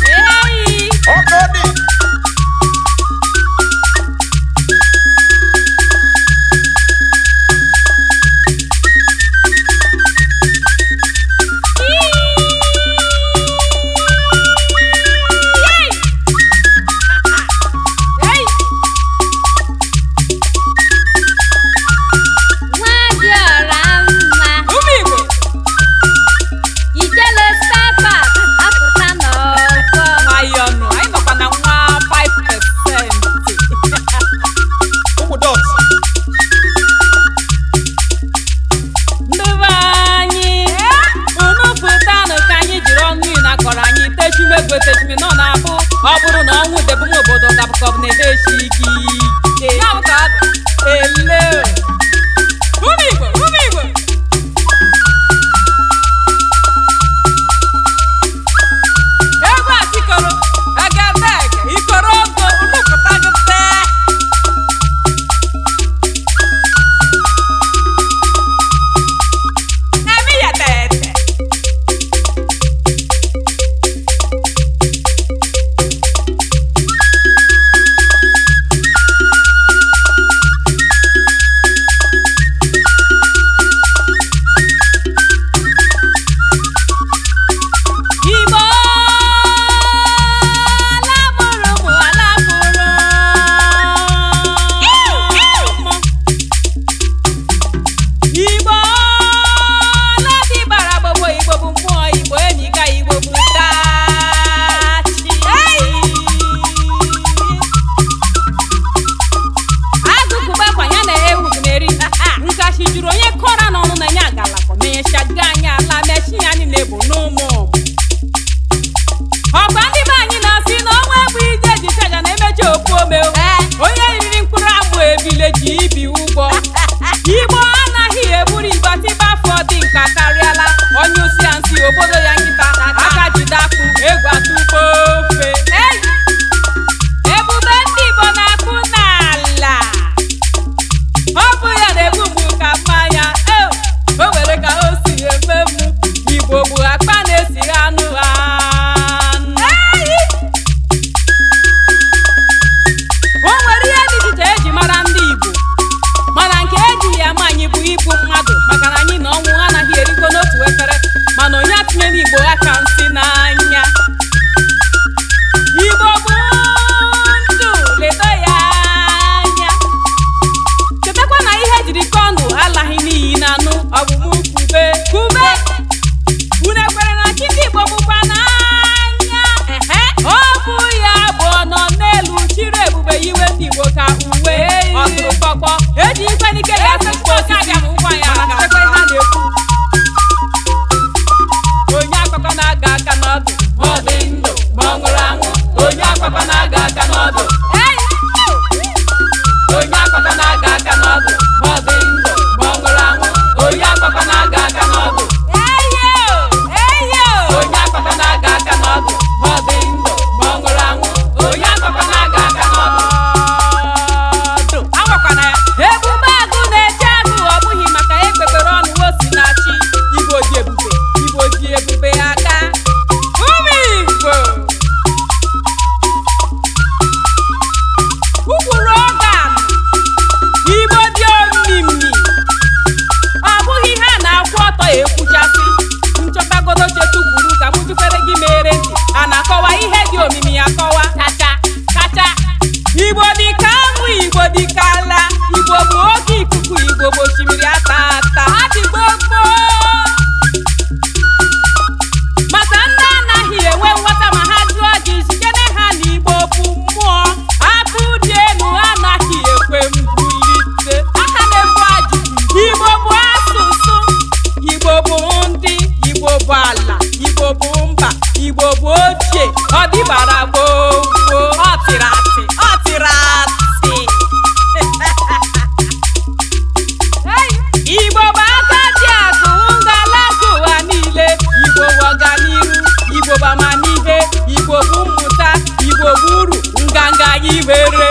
Hey! Ọkọ dị. Hey! Nwa dị ọra mma, Ụmụ Igbo, ijele spare part apụta n'ọgbọ. nwayọọ nụ, anyị nọkwa na nwa 5%. Ụmụ dọt. Ndị be anyị, unu pụtanụ ka anyị jiri ọnụ ị nakọrọ anyị techumegwu etechume nọ na-abụ ọ bụrụ na ọnwụ debe m obodo gabụkọb na-edechi gị ike. Ya bụ ka ọ dị. Ele. Ụmụ Igbo, ụmụ Igbo. Egwu a tikọrọ, egedege, ikoro ogo, unu pụtagide. Emi ya tete. Igbo alabụrụ mụ alabụrụ mụ. Igbo ladi gbara gbogbo. Igbo bụ mmụọ, Igbo enyi ka Igbo bụ tachi. Agụkụbakwa ya na ewu na-eri nkachi juru onye kọra n'ọnụ na ya galakọ menyeshaga anya ala mechi ya niile bụ n'ụmụ ụmụ. Ọkwa ndị be anyị na-asị na ọnwa egbu ije ji chaja na-emechi okwu ome o. Onye riri mkpụrụ agbụ ebile ji ibi ụgwọ. Igbo anaghị eburu igbo tiba afọ dị nka karịala onye osi ya nsị obodo ya nkịta aka jide akpụ egwu atụkpo ofe. Ei! Ebube ndị Igbo na-akpụ n'ala, ọ bụ ya na-egbu mgbu ka mmanya. Eo, o nwere ka o si eme mụ. Igbo bụ akpa na-esi anụ anụ. O nwere ihe dị iche iche eji mara ndị Igbo, mana nke eji ya ama anyị bụ igbu mmadụ, maka na anyị na ọnwụ anaghị erikọ n'otu efere. Mana onye atụnyela Igbo aka nsị n'anya. Igbo bụ ndụ, ledo ya anya. Chetakwa na ihe jiri kọọ ndụ alaghị n'iyi na anụ ọbụmụ kube kube. Unu ekwere na chi ndị Igbo bụkwa n'anya? Ehe, ọ bụ ya bụ ọnọ n'elu chiri ebube iwe ndị Igbo ka uwe ọtụrụkpọkpọ eji ikwe n'ike ya tụkpọ osisi, mana chetakwa ihe a na-ekwu: onye akpakwa na-aga aka n'ọdụ, ma ọ dị ndụ ma ọ nwụrụ anwụ. Onye akpakwa na-aga aka n'ọdụ. Ei! Onye akpakwa na-aga aka n'ọdụ, ma ọ dị ndụ ma ọ nwụrụ anwụ. Onye akpakwa na-aga aka n'ọdụ. Eyo! Eyo! Onye akpakwa na-aga aka n'ọdụ, ma ọ dị ndụ ma ọ nwụrụ anwụ. Onye akpakwa na-aga aka n'ọdụ. Anwakwana ya. Ebube agụ na-eche agụ, ọ bụghị maka egbegbere ọnụ o si na chi. Igbo ji ebube, Igbo ji ebube aka. Ụmụ Igbo! Ụkpụrụ ọgan Igbo dị omimi, ọ bụghị ihe a na-akwụ ọtọ ekwuchasị. Nchọtagodo chetukwuru ka mụ jụfere gị mere ntị a na-akọwa ihe dị omimi akọwa kacha kacha. Igbo dị ka anwụ, Igbo dị ka ala, Igbo bụ oke ikuku, Igbo bụ osimiri ata ata adịgbo gboo. Maka ndị anaghị enwe nghọta, ma ha jụọ gị jikere ha na Igbo bụ mmụọ akụ dị elu anaghị ekwe mbulite aka na-ebu ajụ. Igbo bụ asụsụ, Igbo bụ ndị, Igbo bụ ala, Igbo bụ mba, Igbo bụ ochie ọ dịbara gboo gboo. Ọ tịrị atị, ọ tịrị atị. Hey! Igbo bụ aka ji akụ ngalaba ụwa niile. Igbo bụ ọganihu, Igbo bụ amamihe, Igbo bụ mmụta. Igbo bụ uru nganga anyị were.